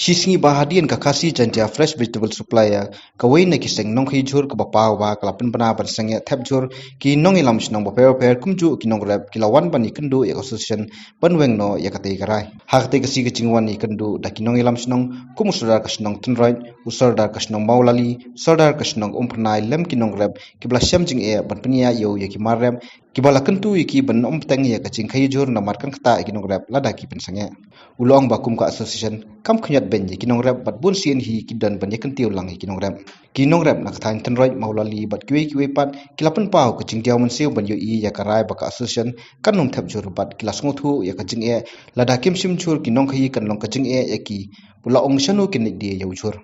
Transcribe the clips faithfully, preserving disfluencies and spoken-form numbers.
Shi sngi ba hadien ka Khasi Jaintia Fresh Vegetable Supplier, kawei na ki seng nongkhaïi jhur kaba paw ba ka la pynbna ban sangeh thep jhur ki nongïalam shnong bapher bapher, kumjuh ki nongrep ki la wan ban ïakynduh ïa ka association ban weng noh ïa katei ka rai. Ha katei ka sngi ka jingwan ïakynduh da ki nongïalam shnong kum u Sordar ka shnong Tynroit, u Sordar ka shnong Mawlali, u Sordar ka shnong Umphyrnai lem ki nongrep kiba la shem jingeh ban pynïaid ïew ïa ki mar rep kiba la kyntu ïa ki ban ym bteng ïa ka jingkhaïi jhur namar kan ktah ïa ki nongrep lada ki pynsangeh. U la ong ba kum ka association kam khynñiat beiñ ïa ki nongrep bad bun sien hi ki don ban ïakyntiew lang ïa ki nongrep. Ki nongrep na ka thaiñ Tynroit, Mawlali bad kiwei kiwei pat ki la pynpaw ka jingdiaw mynsiem ban ïohi ïa ka rai ba ka association kan ym thep jhur bad ki la sngewthuh ïa ka jingeh lada kim shim jhur ki nongkhaïi kan long ka jingeh ïa ki. U la ong shano kin leit die ïa u jhur.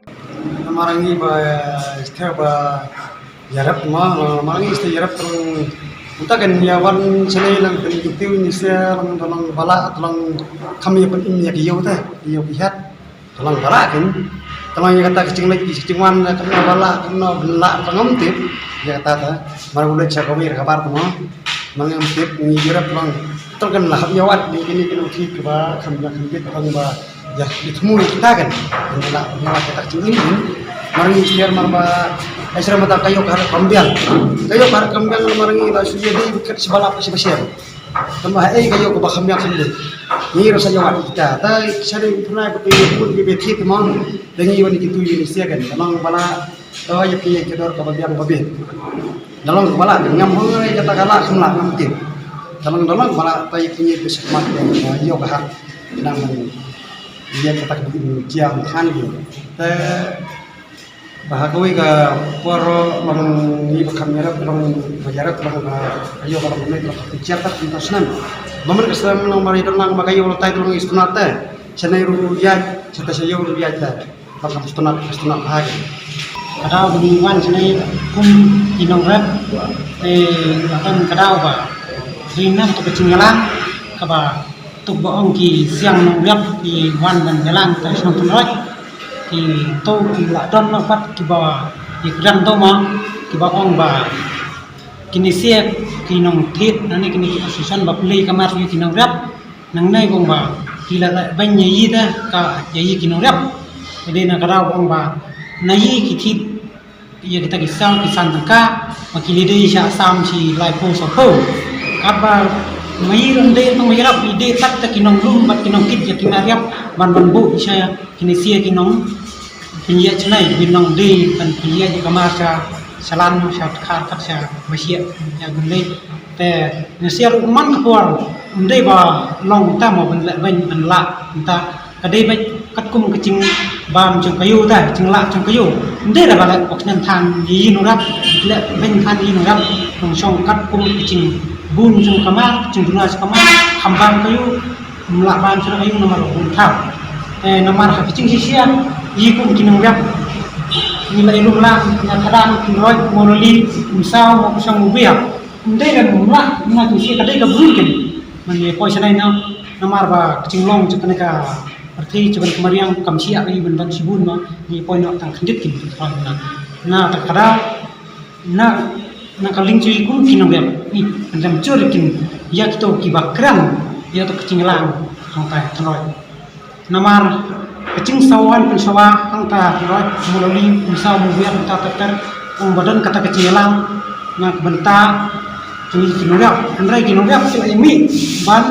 Namar ngi ba, eh, step ba ïarap ma, eh, namar ngi step ïarap tang. Uta kan ïa wan shane lang kan ïa tiew ni se lang, lang bala lang kham ïa pyn-im ïa ki ïew te, ïew ki het. Tang bala kan. Tang ïa kata ka jingleit ki jingwan kan bala kan bala tang ngam tip ïa kata ta. Mar u leit sha kawei ka bar tang. Nang ngam tip ngi ïarap lang. Tang kan la kham ïa wat ni kini kini ki ba kham ïa kham bit tang ba. Ïa, ïa thmu ïa kita kan. Ïa la, ïa la kita jingim kan. Mar ngi share mar ba, ai sera mata ka ïew ka hara kambiang. Ka ïew ka hara kambiang mar ngi la shu ïa dei kat shi ba lap shi ba share. Tang ba ai ka ïew ka ba kambiang kambiang. Ngi rasa ïa wat kita. Ta share ngi pernah ba ka ïew pun ki beti tang. Ta ngi wan ki tu ïa ni share kan. Tang ba la, ta ïa ki ïa ki dor ka ba biang ba bit. Dalang ba la ngam hong ai kata ka la kham la ngam tip. Dalang dalang ba la ta ïa ki ïa ki shakmat ïa ïew ka hara. Nang ïa kata ka bit ni jia than ïa. Te ba ha kawei ka por long ngi ba kham ïarap long ba ïarap long ba ïoh ba long ne long ka jia ta kham ta snem. Ba man ka snem long ba ri dang lang ba ka ïoh long tai long istunat te. Shane ru ïa shata sha ïoh ru ïa te. Ba kham istunat istunat ba ha. Ka daw ba ngi wan shane kum ki nongrep te ka don ka daw ba ri na to ka jingïalang kaba Tuk ba ong ki siang nongrep ki wan ban ïalang ta shnong Tynroit. Ki to ki la don noh pat kiba ïa kdang to ma kiba ong ba kine siak ki nongthied nane kine ki association ba pynleit kamar ïa ki nongrep. Nangne ba ong ba ki la leh beiñ ïa i ta ka ïa i ki nongrep. Dei na ka daw ba ong ba na i ki thied Ïa kita ki saw ki san tyngka ba ki la dei sha Assam shi laiphew sawphew. Katba ma i ruh dei tang ma i rap i dei tat ta ki nonglum bad ki nongkit ïa ki mariap ban ban buh sha kine sia ki nong pynïaid shnai ki nong dei ban pynïaid ïa ka mar sha shalan sha dkhar kat sha ba shiah ïa gun lei. Te ne sia ruh man ka por ym dei ba long ta mo ban leh ban ban lah ta Ka dei beit katkum ka jingbam jong ka ïew ta, jinglah jong ka ïew. Ym dei da ba leh pok ngan than ïa i nongrep, leh beiñ than ïa i nongrep. Nong shong katkum ka jingbun jong ka mar, jingduna jong ka mar, kham bam ka ïew, ym lah bam shuh ka ïew namar bun thaw. Eh, namar ha ka jingshisha, i kum ki nongrep. Ngi la ïalum lang, na Thadang, Tynroit, Mawlali, Umsaw, Mawpsong, Mawbiar. Ym dei ka mlah, na jingshisha ka dei ka briew kin. Man ïa poi shanai na, namar ba ka jinglong jong kane ka Pyrthei jong ka mariang kam shia ka i ban ban shibun ma ngi poi noh tang khyndiat kin pynthoi na na ta ka daw na na ka liang jong i kum ki nongrep i pynrem jur kin ïa kito kiba kren ïa to ka jingïalang hangta Tynroit. Namar ka jingsawan pynsawa hangta Tynroit Mawlali Umsaw Mawbiar hangta ter ter ong ba don kata ka jingïalang na ka bynta jong i ki nongrep. Hynrei ki nongrep ki la i mih ban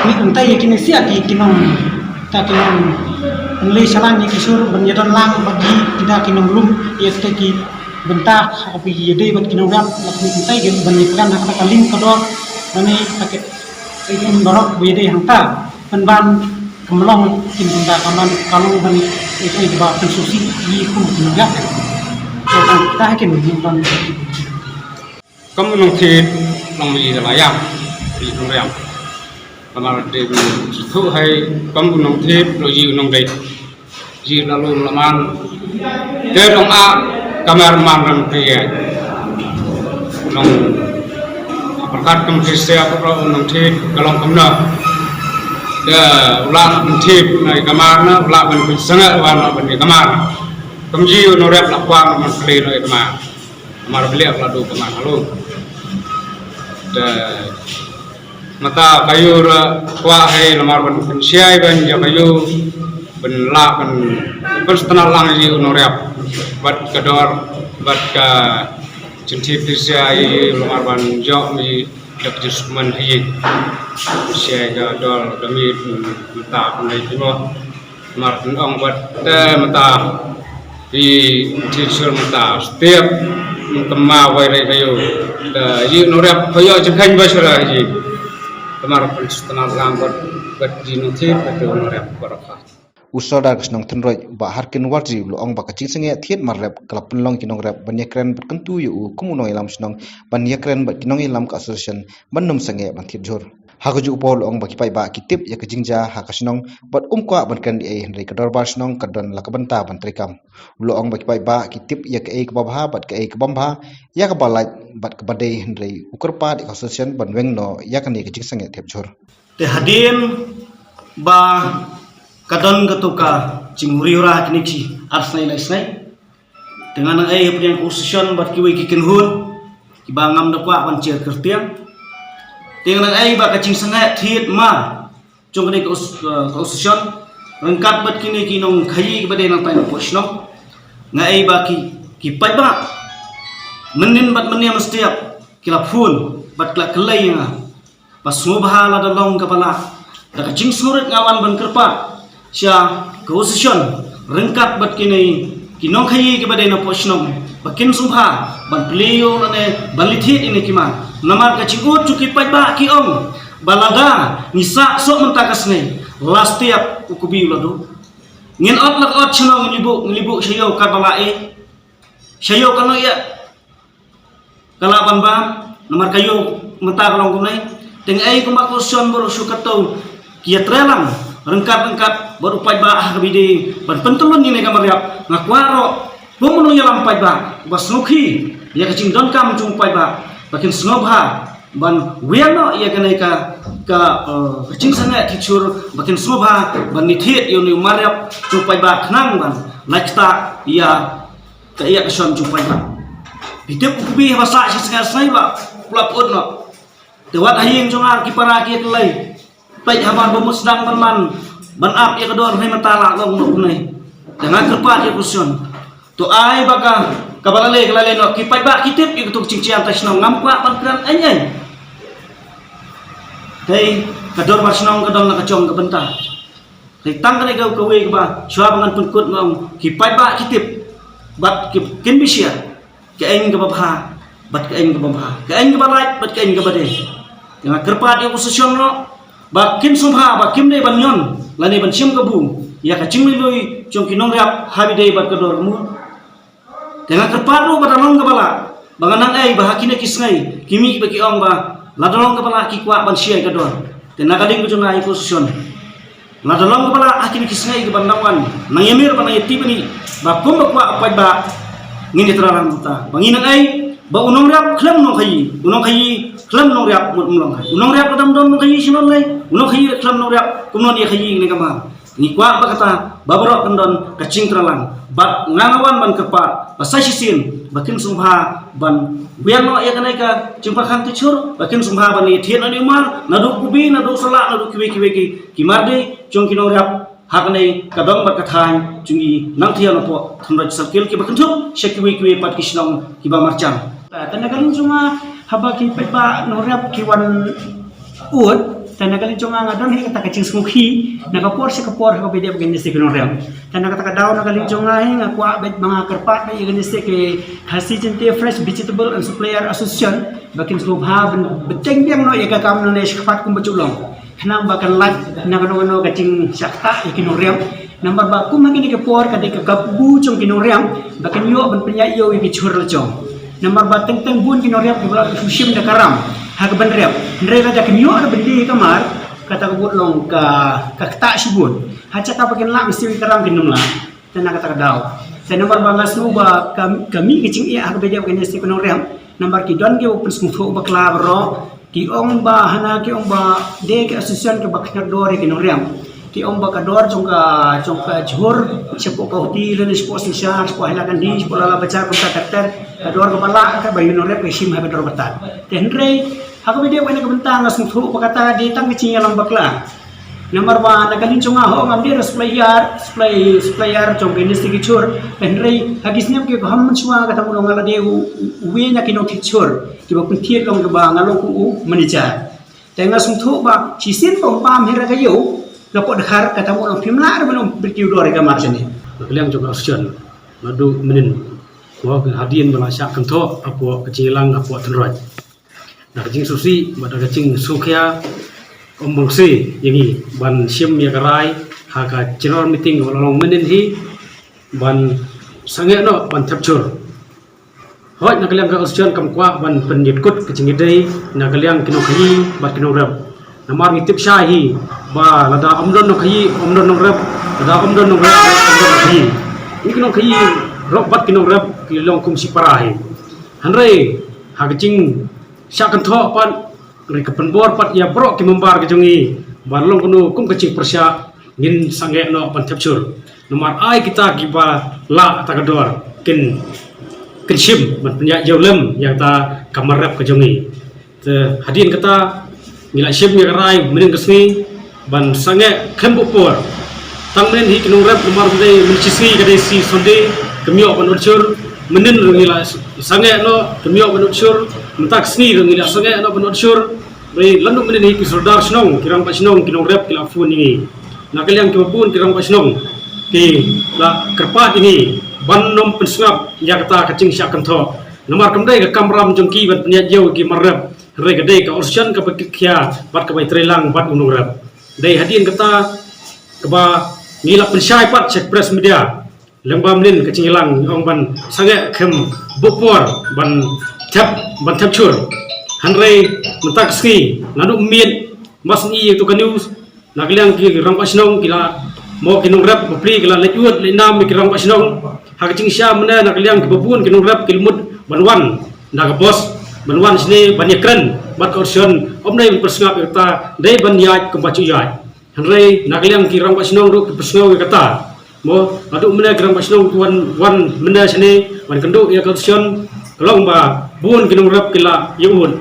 Ngi kumta ïa kine sia ki ki nong ta ki nong pynlei shalan ïa ki sur ban ïa don lang bad ki da ki nong lum ïa kita ki bynta ha ka phi ïa dei bad ki nong rap la ki kumta ïa ban ïa pran ha ka lieng ka dor. Mane ha ka ïa ki barok ba ïa dei hangta pynban kam long kin kumta ka man ka long ban ïa ki ba pynsusi ïa kum ki nong rap. Ïa ta ha kin ban Kam u nongthied long ma i da la ïam, i nong riam. Namar dei u sngewthuh hai kam u nongthied long i u nongdei. Ji la lum la man. Te long a kamar man ram te ïa. Long pyrkhat kam Khristia pyrkhat u nongthied ka long kumno. Te u lah ban thied na i kamar na, u lah ban pynsangeh wan ban i kamar. Kam ji u nongrep la kwang man plie na i kamar. Namar beliak la du ka man halung. Te mata kayu ra kwah hai namar ban pynshai ban ja kayu. Ban lah ban ban sngewtynnat lang ïa u nongrep bad ka dor bad ka jingtip pisa ïa u, lamar ban ïoh ïa ka jingsngewbha ïa u. Pisa ka dor ka mih mynta ban leit mo. Mar ong bad te mynta i teacher mynta step mynta ma wai rai kayu. Te ïa u nongrep kayu jingkhang ba shara ïa. Mar ban sngewtynnat lang bad bad ïa u nongrep bad ka U Sordar ka shnong Thynroit, Bah Harkin Warji, u la ong ba ka jingsangeh thied marep ka la pynlong ki nongrep ban ïakren bad kyntu ïa u kum u nongïalam shnong ban ïakren bad ki nongïalam ka association ban ym sangeh ban thied jhur. Ha kajuh ka por u la ong ba ki paidbah ki tip ïa ka jingjia ha ka shnong bad um kwah ban kren ei ei, hynrei ka dorbar shnong ka don la ka bynta ban treikam. U la ong ba ki paidbah ki tip ïa kaei kaba bha bad kaei kaba ym bha, ïa kaba lait bad kaba dei, hynrei u kyrpad ïa ka association ban weng noh ïa kane ka jingsangeh thied jhur. Te hadien ba ka don kato ka jinguriura kine ki ar sngi lai sngi. Te nga nang ai hapdeng ka association bad kiwei ki kynhun kiba ngam da kwah ban jer kyrteng. Te nga nang ai ba ka jingsangeh thied mar jong kane ka association ryngkat bad kine ki nongkhaïi kiba dei nangtai napoh shnong. Nga ai ba ki ki paidbah mynnin bad mynnin mynstep ki la phone bad ki la kylli ïa nga. Ba sngewbha lada long kaba lah, da ka jingsngewrit nga wan ban kyrpad sha ka association ryngkat bad kine ki nongkhaïi kiba dei napoh shnong ba kin sngewbha ban plie ïa u lane ban leit thied ïa kine ki mar. Namar ka jingud jong ki paidbah ki ong ba lada ngi sah soh mynta ka sngi, last step u kubi u la duh. Ngin ot la ka ot shnong, ngin leit buh, ngin leit buh sha ïew katba lah eh. Sha ïew katno ïa ka lah ban bam, namar ka ïew mynta ka long kumne. Te nga ai kumba ka association baroh shu katto ki ïatreilang ryngkat ryngkat bad u paidbah ha kaba ïadei ban pyntyllun ïa kane ka mariap. Nga kwah ruh kum u nongïalam paidbah ba sngewkhia ïa ka jingdonkam jong u paidbah ba kin sngewbha ban wiar noh ïa kane ka ka eh, ka jingsangeh thied jhur, ba kin sngewbha ban leit thied ïa une u mariap jong u paidbah khnang ban lait ktah ïa ka ïa ka shon jong u paidbah. Phi tip u kubi haba sah shi sngi ar sngi ba u la pyut noh. Te wat ha ïing jong nga ki para ki ïa kylli. Peit haba ba mut sdang ban man ban ap ïa ka dor hynrei mynta la long noh kumne. Te nga kyrpad ïa ka association. To ai ba ka kaba la leh ka la leh noh, ki paidbah ki tip ïa kato ka jingshaniah ta shnong, ngam kwah ban kren ei ei. Hei, ka dorbar shnong ka don la ka jong ka bynta. Hei, tang kane ka kawei kaba shuwa ba ngan pynkut nga ong ki paidbah ki tip bad ki kin bishar ka aiñ kaba bha bad ka aiñ kaba bha, ka aiñ kaba lait bad ka aiñ kaba dei. Te nga kyrpad ïa u association ruh ba kin sngewbha ba kim dei ban ñion lane ban shim kabu ïa ka jinglui lui jong ki nongriap ha ba dei bad ka dor mut. Te nga kyrpad ruh ba da long kaba lah, ba nga nang ai ba ha kine ki sngi ki mih ba ki ong ba lada long kaba lah ki kwah ban shai ka dor. Te na ka liang ka jong nga ïa ka association, lada long kaba lah ha kine ki sngi kiban dang wan, nang ïamir ba nang ïatip ïa ngi ba kum ba kwah u paidbah ngin ïatreilang kumta. Ba ngi nang ai ba u nongriap khlem nongkhaïi, u nongkhaïi khlem nongriap mut um long. U nongriap lada um don nongkhaïi shuh lei, u nongkhaïi khlem nongriap kumno un ïakhaïi ïa kane ka mar. Ngi kwah ba kata ba baroh kan don ka jingtreilang. Bad nga nga wan ban kyrpad ba sa shisien ba kin sngewbha ban wiar noh ïa kane ka jingpyrkhat thied jhur, ba kin sngewbha ban ïathied noh ïa u mar, naduh kubi, naduh salah, naduh kiwei kiwei ki, ki mar dei jong ki nongriap ha kane ka dong bad ka thaiñ jong ngi nangthiaw napoh Thynroit Circle kiba kynthup sha kiwei kiwei pat ki shnong kiba marjan. Te na ka liang jong nga, haba ki paidbah nongriap ki wan ud, te na ka liang jong nga nga don hi kata ka jingsngewkhia na ka por sha ka por ha kaba ïadei bad kine ki nongriap. Te na kata ka daw na ka liang jong nga hi nga kwah bad ba nga kyrpad bad ïa kine ki Khasi Jaiñtia Fresh Vegetable and Supplier Association ba kin sngewbha ban bteng biang noh ïa ka kam nangne shakhmat kumba ju long. Khnang ba kan lait na kano kano ka jingshah ktah ïa ki nongriap. Namar ba kum ha kine ki por ka dei ka kabu jong ki nongriap ba kin ïoh ban pynïaid ïew ïa ki jhur la jong. Namar ba teng teng bun ki nongriap kiba la shu shim da ka ram ha ka ban riap. Hynrei lada kin ïoh da ban die ïa ka mar, kata ka bud long ka ka ktah shibun. Ha jaka ba kin lah mesti ïa ka ram kin ym lah. Te na kata ka daw, te namar ba nga sngew ba ka ka mih ka jingeh ha kaba ïadei bad kine ki nongriap. Namar ki don kiba pynsngewthuh bakla baroh. Ki ong ba hana, ki ong ba dei ki association kiba khñiot dor ïa ki nongriap. Ki ong ba ka dor jong ka jong ka jhur shapoh Kawhti lane shapoh Synshar, shapoh Hailakandi, shapoh Lalabajar, kumta ter ter, ka dor kaba lah kaba ïa u nongriap ka shim ha ka dor ba tad. Te hynrei ha kaba ïadei bad kane ka bynta nga sngewthuh ba kata dei tang ka jingïalam bakla. Namar ba na ka liang jong nga ho ngam dei re supplier, supply, supplier jong ka industry ki chur. Hynrei ha ki snem ki kham mynshuwa kata mut nga la dei u, u, uwei na ki nongthied chur kiba pynthied long kaba nga long kum u manager. Te nga sngewthuh ba shisien ba ym pam hi ra ka ïew, nga pyrkhat kata mut long phim lah re ban ym pynkiw dor ïa ka mar jong ngi. Na ka liang jong ka Auschwitz, naduh mynnin, ko hadien ba la shah kynthoh hapoh ka jingïalang hapoh Tynroit. Na ka jingsngewsih bad ka jingsngewkhia, ym bang shisha ïa ngi ban shim ïa ka rai ha ka general meeting kaba la long mynnin hi ban sangeh noh ban thep chur. Hooid, na ka liang ka Auschwitz kam kwah ban pynïaid kut ka jingïadei na ka liang ki nongkhaïi bad ki nongrep. Namar ngi tip shai hi ba lada ym don nongkhaïi, ym don nongrep, lada ym don nongrep, ym don nongkhaïi. Ngi ki nongkhaïi ruh bad ki nongrep ki long kum shipara hi. Hynrei ha ka jing shah kynthoh pat, hynrei ka pynbor pat ïa baroh ki member ka jong ngi ba long kumno kum ka jingpyrshah ngin sangeh noh ban thep chur. Namar ai kita kiba lah ta ka dor kin, kin shim ban pynïaid ïew lem ïa kata ka mar rep ka jong ngi. Te hadien kata ngi la shim ïa ka rai mynnin ka sngi ban sangeh khlem buh por. Tang mynnin hi ki nongrep namar ba dei mynta shi sngi ka dei shi Sunday, kim ïoh ban ot chur. Mynnin ruh ngi la sangeh noh, kim ïoh ban ot chur. Mynta ka sngi ruh ngi la sangeh noh ban ot chur. Hynrei lano mynnin hi ki sordar shnong, ki rangbah shnong, ki nongrep ki la phone ïa ngi. Na ka liang kiba bun ki rangbah shnong ki la kyrpad ïa ngi ban nym pynsngap ïa kata ka jingshah kynthoh. Namar kam dei ka kamram jong ki ban pynïaid ïew ki mar rep. Hynrei ka dei ka Auschwitz kaba kitkhia bad kaba ïatreilang bad u nongrep. Dei hadien kata kaba ngi la pynshai pat sha press media. Lyngba mynnin ka jingïalang ngi ong ban sangeh khlem buh por ban thep, ban thep chur. Hynrei mynta ka sngi naduh mynmiet mas ngi ïa tu ka news, na ka liang ki rangbah shnong ki la, mo ki nongrep bapli ki la leit ud leit nam ïa ki rangbah shnong. Ha ka jingshisha mynne na ka liang kiba bun ki nongrep ki la mut ban wan da ka bos ban wan shane ban ïakren bad ka Auschwitz, ym dei ban pynsngap ïa kata, dei ban ïaid kumba ju ïaid. Hynrei na ka liang ki rangbah shnong ruh ki pynsngew ïa kata. Mo, haduh mynne ki rangbah shnong ki wan, wan mynne shane ban kynduh ïa ka Auschwitz, ka long ba bun ki nongrep ki la ïa ud.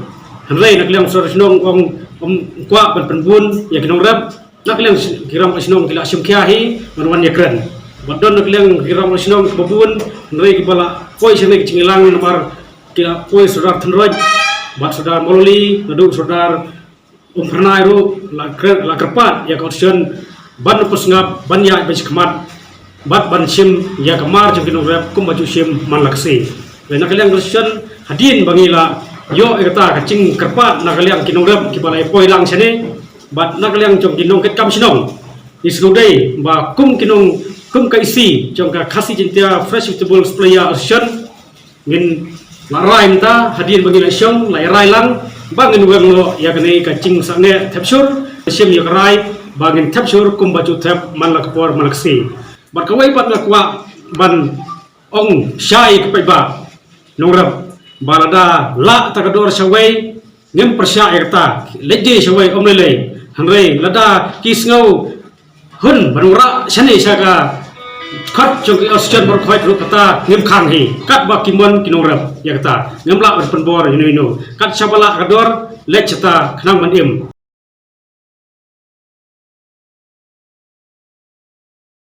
Hynrei na ka liang sordar shnong ong ym kwah ban pynbun ïa ki nongrep. Na ka liang ki rangbah shnong ki la shim khia hi ban wan ïakren. Bad don na ka liang ki rangbah shnong kiba bun, hynrei kiba la poi shane ka jingïalang namar ki la poi sordar Tynroit bad sordar Mawlali, naduh sordar Umphyrnai ruh la kre-, la kyrpad ïa ka Auschwitz ban pynsngap, ban ïaid ban shakhmat bad ban shim ïa ka mar jong ki nongrep kumba ju shim man la ka sngi. Hynrei na ka liang ka Auschwitz hadien ba ngi la ïoh ïa kata ka jingkyrpad na ka liang ki nongrep kiba la ïa poi lang shane bad na ka liang jong ki nongkitkam shnong, ngi sngewdei ba kum ki nong, kum ka E C jong ka Khasi Jaintia Fresh Vegetable Supplier Association, ngin la rai mynta hadien ba ngi la shong, la rai lang ba ngin weng noh ïa kane ka jingsangeh thep chur, shim ïa ka rai ba ngin thep chur kumba ju thep man la ka por man la ka sngi. Bad kawei pat nga kwah ban ong shai ïa ki paidbah nongrep ba lada lah ta ka dor shawei, ngim pyrshah ïa kata, leit die shawei ym lei lei. Hynrei lada ki sngew hun ban wanrah shane sha ka kot jong ki Auschwitz baroh khoit ruh kata ngim khang hi. Katba ki mon ki nongrep ïa kata, ngim lah ban pynbor ïano ïano. Kat shaba lah ka dor, leit shata khnang ban im.